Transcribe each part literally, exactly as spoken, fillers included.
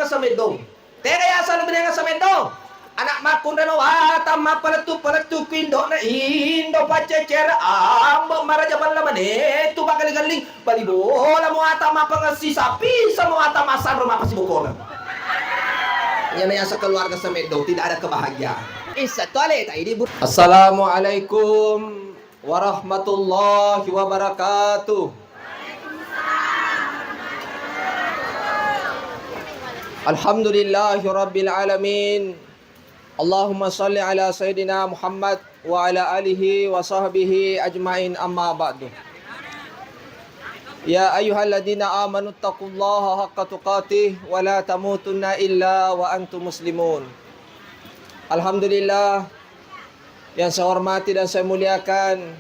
Sameddong. Tega yaseng Lubinenga Sameddong. Anak makkunrai mawatang mappalettu-palettu ku indo'na indo paccecere ambo maraja balla manetu magelli-gelling bali bola muata mapangessisa pisa muata masanro mapasibokona. Iyana yaseng keluarga Sameddong, tidak ada kebahagiaan. Issa toaleta idi bu-, Assalamualaikum warahmatullahi wabarakatuh. Alhamdulillahi rabbil alamin. Allahumma salli ala sayyidina Muhammad wa ala alihi wa sahbihi ajmain, amma ba'du. Ya ayyuhalladzina amanu taqullaha haqqa tuqatih wa la tamutunna illa wa antum muslimun. Alhamdulillah, yang saya hormati dan saya muliakan,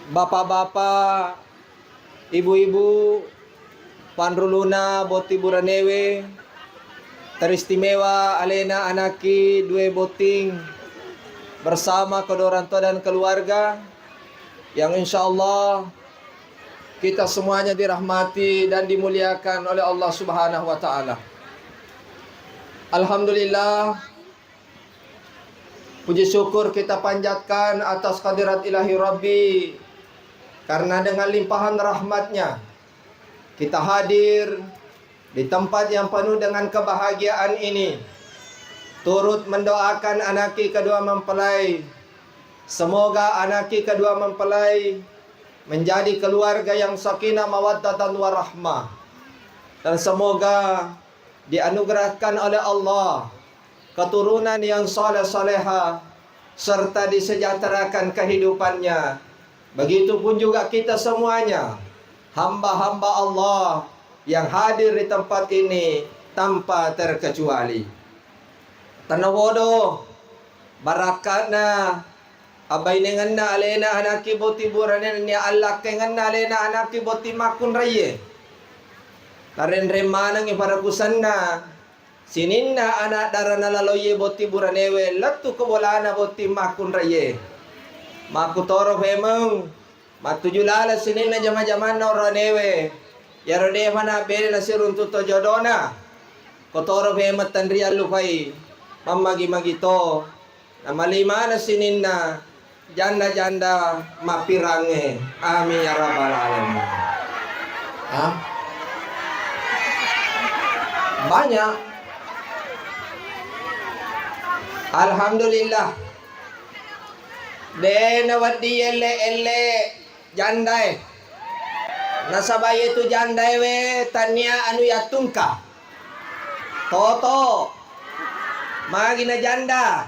bapak-bapak, ibu-ibu, panruluna botting buranewe, teristimewa alena anakki dua botting bersama kedua orang tua dan keluarga yang insya Allah kita semuanya dirahmati dan dimuliakan oleh Allah Subhanahu wa Ta'ala. Alhamdulillah, puji syukur kita panjatkan atas kehadirat Ilahi Rabbi, karena dengan limpahan rahmatnya, kita hadir di tempat yang penuh dengan kebahagiaan ini. Turut mendoakan anakki kedua mempelai. Semoga anakki kedua mempelai menjadi keluarga yang sakinah mawaddatan warahmah. Dan semoga dianugerahkan oleh Allah keturunan yang saleh-salehah, serta disejahterakan kehidupannya. Begitupun juga kita semuanya, hamba-hamba Allah yang hadir di tempat ini tanpa terkecuali. Tennawodo, barakka'na abbainengenna alena anakki botting burane nennia allakkaingenna alena anakki botting makkunraiye. Tarenreng manengngi parakusanna sininna ana' dara nalaloiye botting buranewe lettu ko bolana botting makkunraiye. Makkutoro femeng mattuju laleng sininna jama-jamanna oranewe, iyaro defa nabbere nasiruntu to jodona. Kotoro femeng tenriang lupai mammagi-magi to. Namalli maneng sininna janda-janda mappirangnge. Amin ya rabbal alamin. Hah? Banyak. Alhamdulillah. De nawedding elle-elle jandae. Nasaba iyetu jandae we tania anu yattungka. Toto. Magi na janda.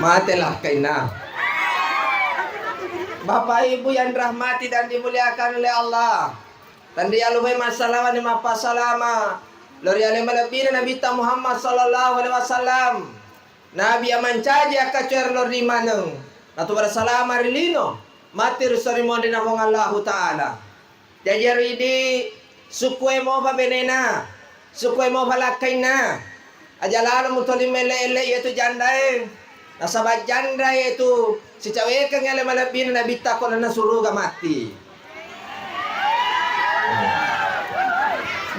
Mate lakkainna. Bapak Ibu yang dirahmati dan dimuliakan oleh Allah. Tenriang lupai massalawa ni mappasalama lao ri ale malebbina Nabitta Muhammad sallallahu alaihi wasallam. Nabi iya mancaji akkacoe ri lori maneng, natu bersalama ri lino, matti ri sorimonrinna Puang Allahu Ta'ala. Jaji ero idi, sukkue mopa benena, sukkue mopa lakkainna. Aja lalo mutoli melle-elle iyatu jandae. Nasaba jandae tu sicawekeng ale malebbina Nabitta ko lalenna suruga matti.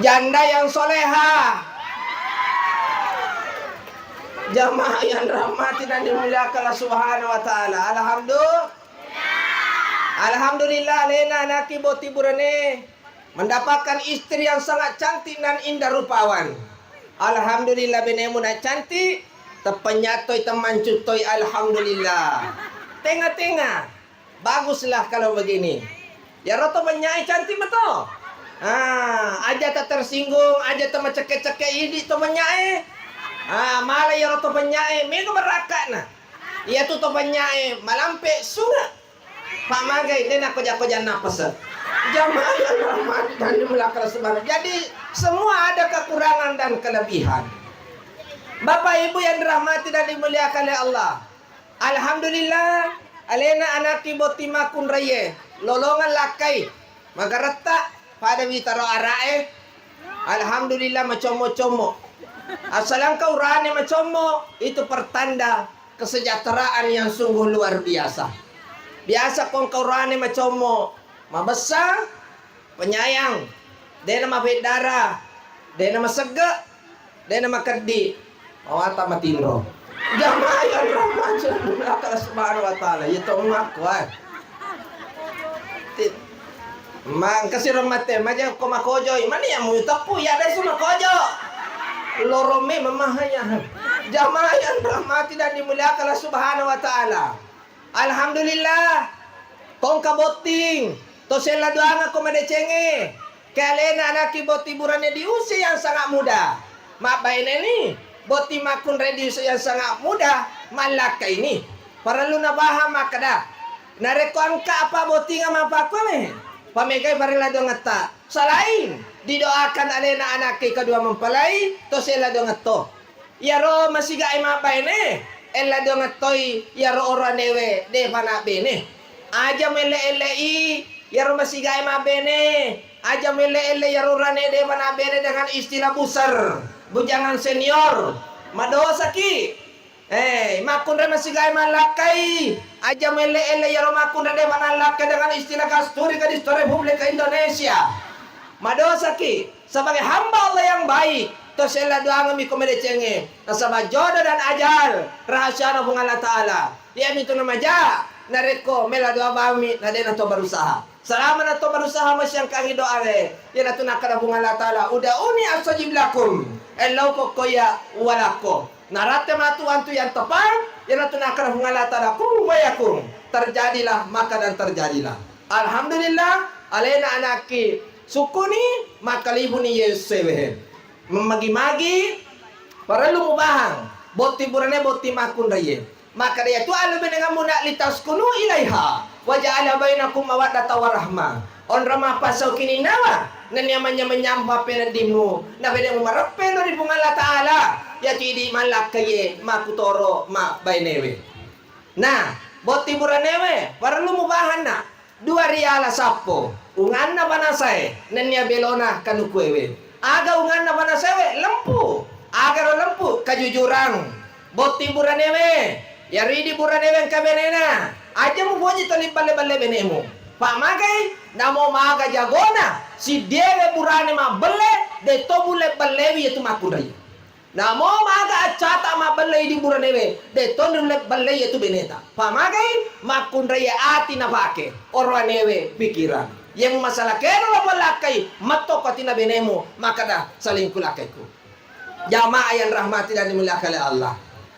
Janda yang soleha. Jamaah yang dirahmati dan dimuliakan Allah Subhanahu wa Ta'ala. Alhamdulillah. Alhamdulillah, alena anakki botting burane mendapatkan istri yang sangat cantik dan indah rupawan. Alhamdulillah, benemu na cantik, teppenyattoi, temmancuttoi, alhamdulillah. Tenga-tenga. Baguslah kalau begini. Iyaro to penyae cantik meto. Ah, aja tak tersinggung, aja tak mecekke-cekke idi to penyae. Ah, malah iyaro to penyae mega berakka'na. Iyatu to penyae malampe sunge. Pak magai de nakkoja-koja napase. Jamaah yang dirahmati dan dimuliakan Allah Subhanahu. Jadi semua ada kekurangan dan kelebihan. Bapak Ibu yang dirahmati dan dimuliakan oleh Allah. Alhamdulillah, alena anakki botting makkunraiye, lolongeng lakkai, magaretta, pada witaro ara'e. Alhamdulillah, macommo-commo. Assalengka urane macommo, itu pertanda kesejahteraan yang sungguh luar biasa. Biasa ko engka urane macommo, Mabessa, penyayang, dena mafeddara, dena masegge, dena makeddi, mawata matinro. Jamaah yang rahmati Allah Subhanahu wa Ta'ala, iya to makku, eh. Ti-, mangkasi rahmati, maja ko makojoi, mani yang mau teppu, ya ada semua kojo. Lorome memahanya. Jamaah yang rahmati dan dimuliakan Allah Subhanahu wa Ta'ala. Alhamdulillah, kongka botting, to sella doangekko madecengnge, ke alena anakki botting burane di usia yang sangat muda. Mabbaineni, botting makkunrai di usia yang sangat muda, mallakkaini. Parellu napahang makkeda, narekko engka apa bottinga mapakkuame, pamegai parella doangetta. Salain didoakan alena anakki kedua mempelai, to sella doangetto. Iyaro masigae mabbaine, ella doangettoi iyaro oroanewe defa nabbene. Aja muelle-elle'i iyaro masigae mabbene, aja muelle-elle iyaro oroane defa nabbene dengan istilah buser, bujangan senior. Madosaki. Eh, makkunrai masigae mallakkai, aja muelle-elle iyaro makkunrai defa nallakkai dengan istilah kasturi gadis Republik Indonesia. Madosaki. Sebagai hamba Allah yang baik, to sella doangeng mi ko madecengnge. Nasaba jodoh dan ajal rahasiana Puang Allah Ta'ala. Iyami tu namaja, narekko mela doa bawammi, na de'na to berusaha. Selama na to berusaha, massiangkangi doae. Iyanatu nakkeda Puang Allah Ta'ala, "Ud'uni astajib lakum." Ellau kokkoya walakko. Naratte matu antu yang tepat, iyanatu nakkeda Puang Allah Ta'ala, "Kun fayakun." Terjadilah, maka dan terjadilah. Alhamdulillah, alena anakki sukkuni, makkalibuni Yesus sewe. Memmagi-magi, parellu mubahang, botting burane, botting makkunraie. Makkeda, "Iyatu allo benengammu na litaskunu ilaiha, wa ja'ala bainakum mawaddata wa rahma." Onrong mappasau kininnawa, nennia manynya-manynyampa peneddimmu, na benemu mareppe lo ri Puang Allah Ta'ala, iyatu idi mallakkaie makkutoro mabbainewe. Nah, botting buranewe, parellu mubahanna. Dua riala sappo, unganna panasae, nennia belona kanukuewe. Aga unganna panasaewe? Lempu. Agaro lempu? Kajujurang. Botting buranewe, iyaro idi buranewe engka benena, aja mupoji toli balle-balle benemu. Pamagai, namo maga jagona, siddiewe burane mabbelle, de to bulle-ballewi iyatu makkunrai. Namo maga accata mabbelle idi buranewe, de to nulle belle iyatu beneta. Pamagai, makkunraie ati napake, oroanewe pikirang. Iyamu masalah kero lo pollakkai, metto ko atina benemu, makkeda selingkuh lakkaiku. Jamaah yang rahmati dan dimuliakan oleh Allah.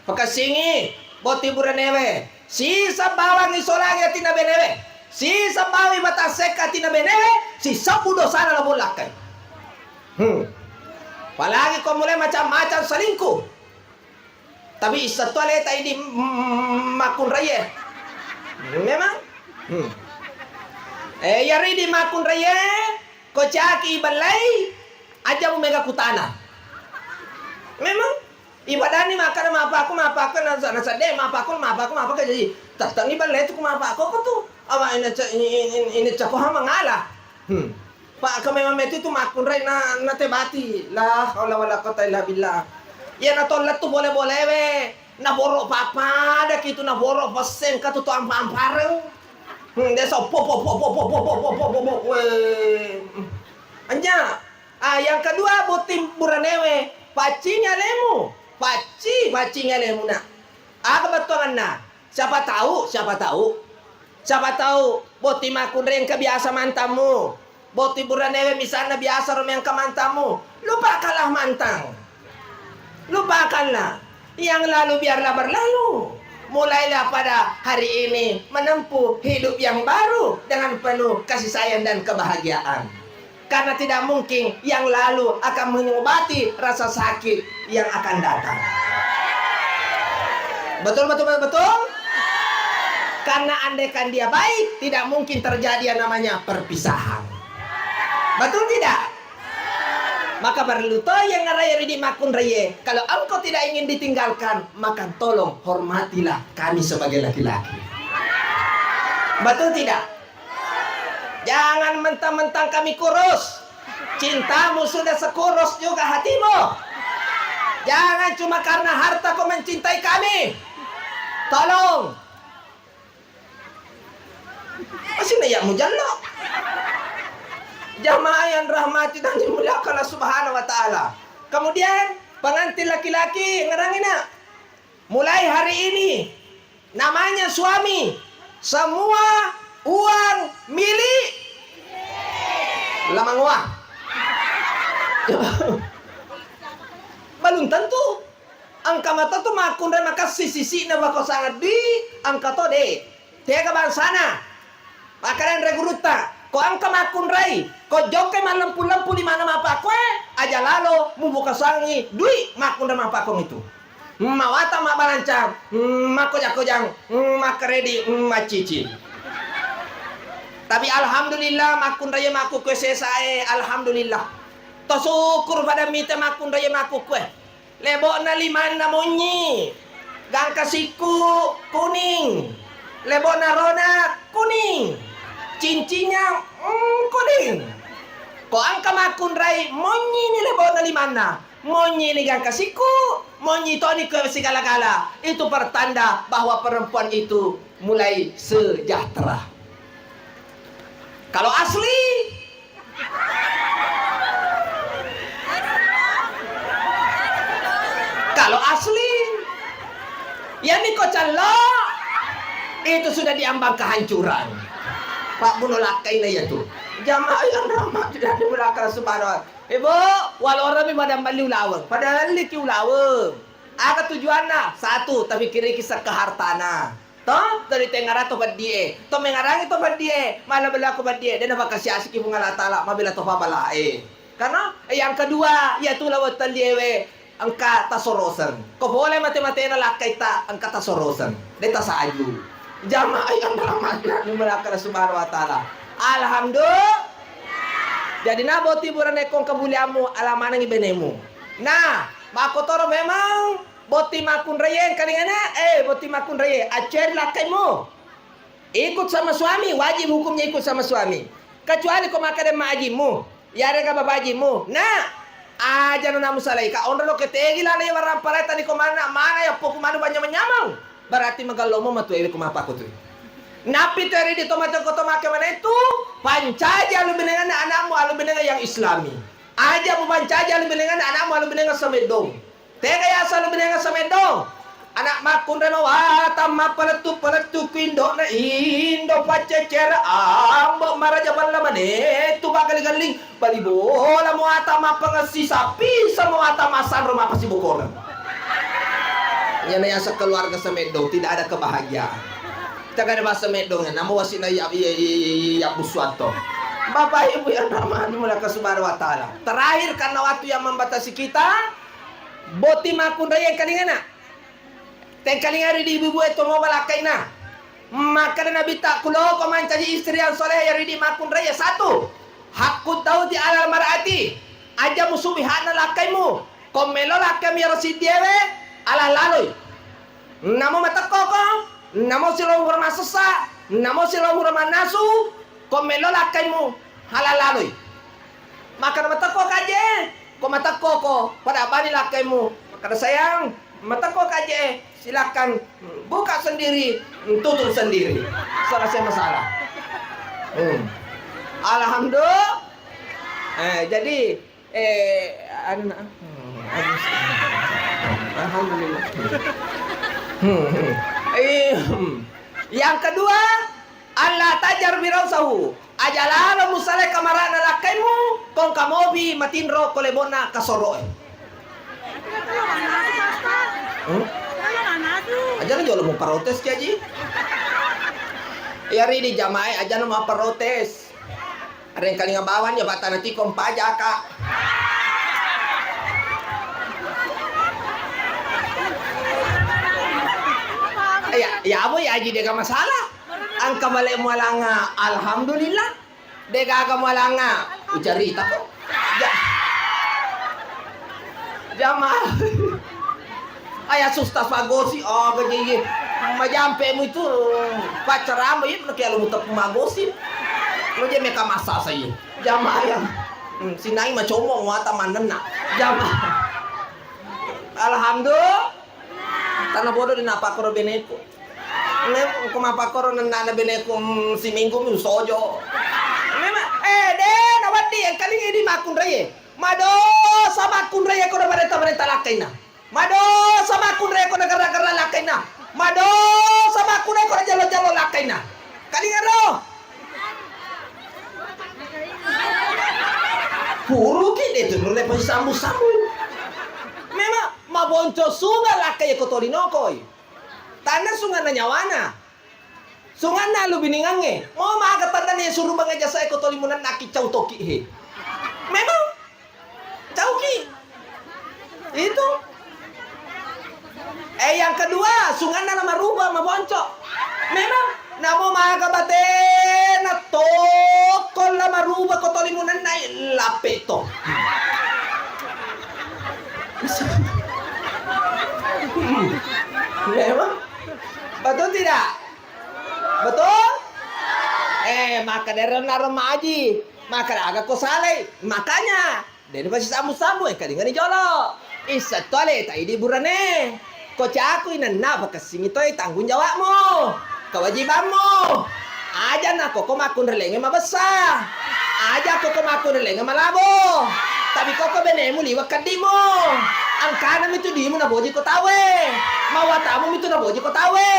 Pakessingi, botting buranewe, siseng bawang isolangi atina benewe. Siseng bawang ibatassekka atina benewe, sisebbu dosana lo pollakkai. Hmm. Apalagi ko mulai macam-macam selingkuh. Tapi isseng to aleta idi, mm, makkunraie. Memang. Hmm. Eh, iyaro idi makkunraie, ko caki ibellai, aja mu mega kutana. Memang. Ibadani makkeda mapakku, mapakku, nasa-, nasadde mapakku, mapakku, mapakku, jadi tettengi belle tu ku mapakku ko tu. Awa ina ce-, ini, ini, ini cako ha mangala. Hmm. Pak, ko memang metu tu makkunrai na, na tebati. La haula wala quwata illa billah. Iya na tollet tu bole-bolewe. Na boro papada kitu, na boro pesseng ka tu, tu ampa-ampareng. Hmm, desa po, po, po, we. Anja. Ah, yang kedua, botting buranewe, paccingi alemu. Pacci, paccingi alemu, nak. Aga bettuanganna? Siapa tahu, siapa tahu. Siapa tahu, botting makkunrai engka biasa mantammu. Botting buranewe misalna biasa ro mengka mantammu. Lupakanlah mantan. Lupakanlah. Yang lalu biarlah berlalu. Mulailah pada hari ini menempuh hidup yang baru dengan penuh kasih sayang dan kebahagiaan. Karena tidak mungkin yang lalu akan mengobati rasa sakit yang akan datang. Betul, betul, betul, betul? Karena andaikan dia baik, tidak mungkin terjadi yang namanya perpisahan. Betul tidak? Maka perlu to yang naraye ridi makkunraye. Kalau engkau tidak ingin ditinggalkan, maka tolong hormatilah kami sebagai laki-laki. Betul tidak? Jangan mentang-mentang kami kurus. Cintamu sudah sekurus juga hatimu. Jangan cuma karena harta kau mencintai kami. Tolong. Masih na ya mujallo. Jamaah yang rahmati dan dimuliakan Allah Subhanahu wa Ta'ala. Kemudian, pengantin laki-laki, ngerangina. Mulai hari ini, namanya suami, semua uang milik Lamangoa. Belum tentu. Engka mata tu makkunrai makassi sisi'na bako sangaddi, engka to de. Tega bangsana. Makkedai anre gurutta, ko engka makkunrai, ko jokkai mallempu-lempu di mana mapakkoe, aja lalo mubokasangi dui makkunrai mapakko itu. Mawata mabalancang, makkoja-kojang, makkaredi, macici. Tapi alhamdulillah makkunrai makkukkue sesae, alhamdulillah. Tosukkuru pada mite makkunrai makkukkue. Lebo'na limanna monyi, gangka sikku kuning, lebo'na rona kuning, cincinnya, mm, kuning. Ko engka makkunrai, monyi ni lebo'na limanna, monyi ni gangka sikku, monyi toni ko sigala-gala. Itu pertanda bahwa perempuan itu mulai sejahtera. Kalau asli, Kalau asli, ya miko callo, itu sudah diambang kehancuran. Pak Buno lakkai na ya tu. Jamaah yang rahmat tidak dimulakan subhanahu wa. Ibu, walorami pada mali ulaweng. Pada liki ulaweng. Aga tujuanna? Satu, tapikkiriki sekka hartana. To, to ditengara to peddie. To mengarangi to peddie. Mala bela ko peddie. Dena pakasiasiki Puang Allah Taala, mabela to pabalae. Karena, eh, yang kedua, iya tu lawang telliewe engka tasoroseng. Ko pole mate-matena lakkaita engka tasoroseng. De tasaju. Jamaah yang rahmati Allah Subhanahu wa Taala. Alhamdulillah. Jadi na boti burane kong kebuliamu alamanangi benemu. Nah, makkotoro memang botting makkunraie engkalingana, eh, botting makkunraie, acceri lakkaimu. Ikut sama suami, wajib hukumnya ikut sama suami. Kecuali ko makkeda ma ajimmu, yarega baba ajimmu, "Nak, aja na namu salaika, onro lo ketegi lana iya warampalai tadi ko mana, mana ya poku manu banyamang-nyamang." Berarti magellomo matu ewe ko mapakko tu. Nappi tu eri di to matengko to make manetu, pancaji alubinenganna anakmu alubinengan yang islami. Aja mupancaji alubinenganna anakmu alubinengan sameddong. Tega yaseng alubinengan sameddong. Anak makkunrai mawatang mappalettu-palettu ku indo'na indo paccecere ambo maraja balla manetu paggalling-galling bali bola muata mappangessi sapi sa muata massanro mappasibokoreng. Iyana yaseng keluarga sameddong, tidak ada kebahagiaan. Kita kada bahasa meddong, namo wasina ya, ya, ya, ya, ya, ya, busuanto. Bapak Ibu yang rahmati mulakan Subhanahu wa Ta'ala. Terakhir, karena waktu yang membatasi kita, boti makkunrai engkalingana. Tengkalinga ri di ibu-ibu e to mo malakkaina. Makkeda Nabi ta, kuloko mancaji istri yang soleh ya ri di makkunrai ya satu. Haqqu zauji alal mar'ati. Aja musubi hakna lakkaimu. Ko melo lakkaimu yaro siddiewe, ala laloi. Namo matekkoko, namo silong hura masessa, namo silong hura mannasu, ko melo lakkaimu, halal laloi. Makkeda matekko kaje, ko matekkoko, pada bani lakkaimu. Makkeda sayang, matekko kaje, silakan buka sendiri, tutup sendiri. Selesai masalah. Hmm. Alhamdulillah. Eh, jadi Eh, anu na-, hmm, alhamdulillah. Hmm, hmm. Eh, hmm. Yang kedua, Allah tajar birausahu. Aja lalo musalai kamarana lakkaimu, kong kamobi matinro ko lebonna kasoroe. Hmm? Aja lo jolo mu protes ki, Aji. Ya ri di jamae aja lo mau protes. Arengkalinga bawang ya, batana tiko mpajaka. Ya, ya abo ya Aji, dega masalah. Angka bale mualanga, alhamdulillah. Degaga mualanga, ucarita ko. Ja-, jamaah. Aya sustas pagosi, oh, gaji. Majampe mu itu, pacarama itu, nakialu mu tepung magosi. Lo je meka masa saya. Jamaah yang, hmm, sinai macomong, wata manenna. Jamaah. Alhamdulillah. Tana bodo di napa koro beneku. Mem-, ko mappakkoro nennana beneku, mm, siminggu mi usojo. Memang, eh, de, nawa Di engkalinga idi makkunraie. Madosa makkunraie ko na marenta-marenta lakkainna. Madosa makkunraie ko na gerra-gerra lakkainna. Madosa makkunraie ko na jallo-jallo lakkainna. Kalingaro. Puruki de tu nurre pasi sambu-sambu. Memang mabonco sunga lakkai ko tolinokoi. Tanna sunganna nyawana. Sunganna alubiningangnge, mo maga tannani surubang eja sae ko toli munanna kiccau toki he. Memang cauki. Itu. Eh, yang kedua, sunganna la maruba mabonco. Memang namo maga batena tokko la maruba ko toli munanna lape to. Memang. Betul tidak? Betul? Eh, maka dari naro maji, maka aga ko salai. Makanya, deni pasi sambu-sambu, eh, kalingani jolo. Issa to ale ta idi burane. Ko caku inanna pakessingi toi tanggung jawabmu. Kewajibanmu. Aja na koko makkunrelenge mabessa. Aja koko makkunrelenge malabo. Tapi koko benemu liwa keddimu. Angkana mitu dimu naboji ko tawe. Mawatamu mitu naboji ko tawe.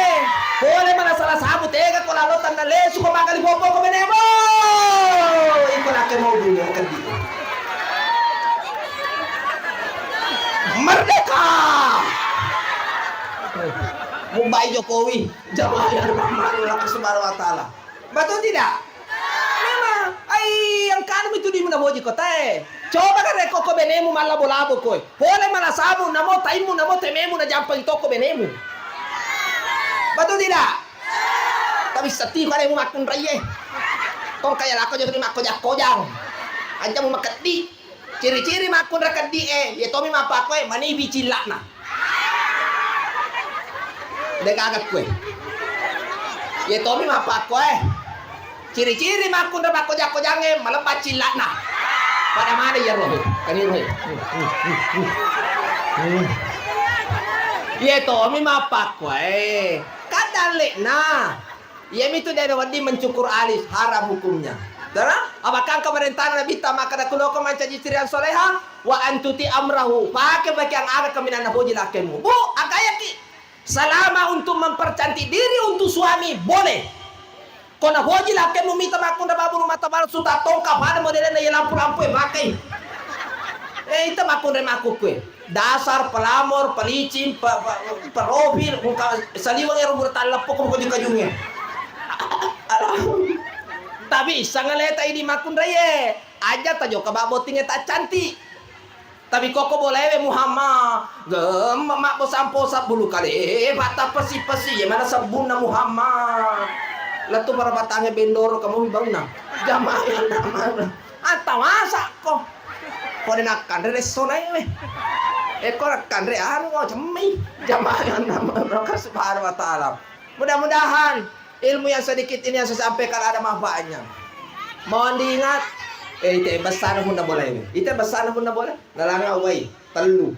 Pole mana salah sabu tega ko lalo tanna lesu ko magali popo ko benemu. Iko lake mau dunia keddi. Merdeka. Mubai Jokowi. Jamaah yang dirahmati Allah Subhanahu wa Ta'ala. Betul tidak? Memang. Ai, yang kanu itu di muna boji kotae. Coba kan reko ko benemu malabo-labo koe. Pole malasamu namo taimu namo tememu na jampang toko benemu. Betul tidak? Tapi setiap ada mu makkunraie. Kong kaya lako jadi makko jakko jang. Aja mu makeddi. Ciri-ciri makkunra keddi'e, iye tomi mappakkoe manibi cilla'na. De gaga kue. Iye tomi mappakkoe. Ciri-ciri makkunra makkoja-kojangnge malebba cilla'na. Pada mana iya rohe? Kani rohe. Iye tomi mappakkoe. Kadang le'na. Iyamitu de' nawedding mencukur alis, haram hukumnya. Tara? Apakah engka parentana Nabitta makkeda kuloko mancaji istri yang soleha? Wa antuti amrahu. Pake pakeang aga kaminang napoji lakkemu. Bu, agayaki. Selama untuk mempercantik diri untuk suami, boleh. Ko napoji lakkemu mita makkunra babulu mata palsu, tattongka pada modelna iya lampu-lampu e pakai. Eh, ita makkunra makkukue. Dasar pelamor, pelicin, pe-, pe-, pedofil, engka saliweng ero bura talleppo ko kaju-kajungnge. Tapi isseng aleta idi makkunraie, aja tajoka mabbottingnge taccanti. Tapi koko bolewe Muhammad, gemma mabbo sampo sabbulu kale, batta pesi-pesi, ye mana sebbunna Muhammad. Lettu parabatangnge bendoro kamu baunna. Jamaah yang mana? Atta masakko. Kode nakkanre resso naewe. Eko nakkanre anu mau cemmi. Jamaah yang nama Allah Subhanahu wa Ta'ala. Mudah-mudahan ilmu yang sedikit ini yang saya sampaikan ada manfaatnya. Mohon diingat, eh, ite besana punna boleh ini. Ite besana punna boleh. Lalanga wai, tellu.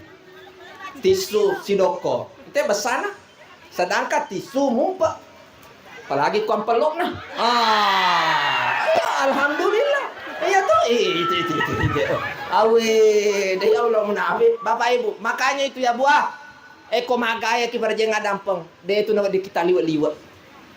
Tisu, sidokko. Ite besana. Sedangkan tisu mumpa. Apalagi kuang pelokna. Ah, iya, alhamdulillah. Iya tuh, itu, itu, itu, itu. Awe, deh ya Allah menabe. Bapak Ibu, makanya itu ya buah. Eko magaya ki barajeng adampeng. Deh itu nawa dikita liwe-liwe.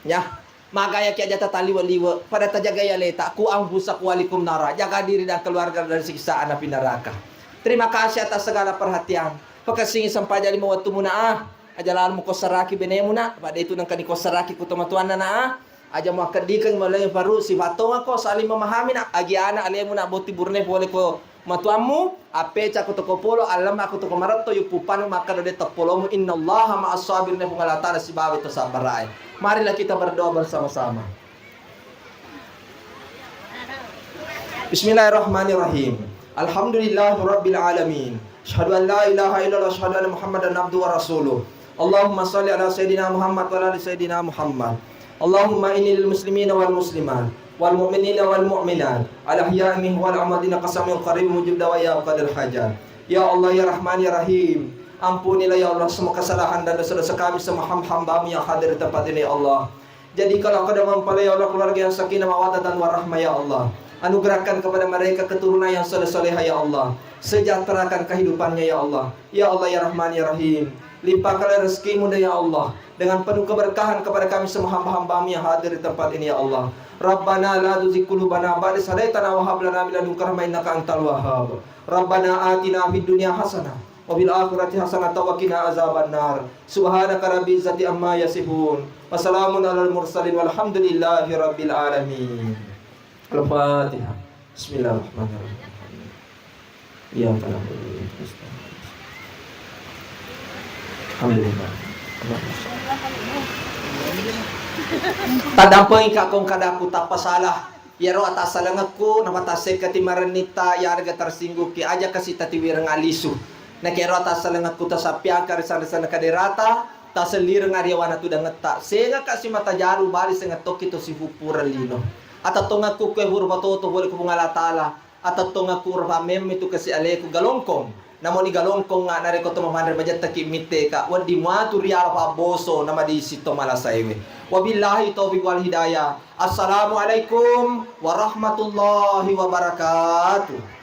Ya. Magaya ki aja tata liwe-liwe. Pada tajagai aleta. Ku anfusakum wa ahlikum nara. Jaga diri dan keluarga dari siksaan api neraka. Terima kasih atas segala perhatian. Pekessingi sempaja lima wettu muna ah. Aja lalo mukossaraki benemu na, pada itu nengka nikossaraki ku tomatoanna na. Aja muakkeddikeng malai faru sifattonga ko saling memahami na. Agi ana alemu na boti burne pole ko matuammu, appeca ko toko polo, allemma ko toko maretto, yuppupanu makkeda de teppolomu, innallaha ma'as sabirin, Puang Allah Ta'ala sibawa to sabbarae. Marilah kita berdoa bersama-sama. Bismillahirrahmanirrahim. Alhamdulillahirabbil alamin. Asyhadu an la ilaha illallah, asyhadu anna Muhammadan abduhu wa rasuluh. Allahumma shalli ala sayyidina Muhammad wa ala ali sayyidina Muhammad. Allahumma inni lil muslimina wal muslimat wal mu'minina wal mu'minat al ahya'i minhum wal amwat innaka samiun qarib mujib da'wat ya qadil hajat. Ya Allah, ya Rahman, ya Rahim, ampunilah ya Allah semua kesalahan dan dosa-dosa kami semua ham-, hambamu yang hadir di tempat ini ya Allah. Jadikanlah keadaan mempelai ya Allah keluarga yang sakinah mawaddah dan warahmah ya Allah. Anugerahkan kepada mereka keturunan yang soleh-soleha, ya Allah. Sejahterakan kehidupannya, ya Allah. Ya Allah, ya Rahman, ya Rahim. Limpahkanlah rezekimu, ya Allah, dengan penuh keberkahan kepada kami semua hamba-hambamu yang hadir di tempat ini, ya Allah. Rabbana la tuzigh qulubana ba'da idh hadaitana wa hab lana min ladunka rahmah innaka antal wahhab. Rabbana atina fid dunya hasanah wa fil akhirati hasanah wa qina azabannar. Subhanaka rabbil izzati amma yasifun. Wa salamun alal mursalin walhamdulillahi rabbil alamin. Al-Fatihah. Bismillahirrahmanirrahim. Iyyaka na'budu wa iyyaka nasta'in. Alhamdulillah. Taddampengika kong kadaku tappa salah. Iyaro atassalengekku napatassekkati marennitta, iyarega tersinggukki, aja kasi tatiwireng alisu. Nakiaro atassalengekku tasappiangka ri sanre-sanre kaderata, tasellireng ariyawana tudangetta. Sengaka simata jaru bali sengettokki to sihuppureng lino. Atattongekku kue huru patoto pole ku Puang Allah Taala. Atattongekku ro pammemmi tu kasi aleku galongkong. Namoni galongkongnga narekko to mamanre majettaki mitteka, wedding muatu riala pabboso namadisi to malasaiwe. Wabillahi taufiq wal hidayah. Assalamualaikum warahmatullahi wabarakatuh.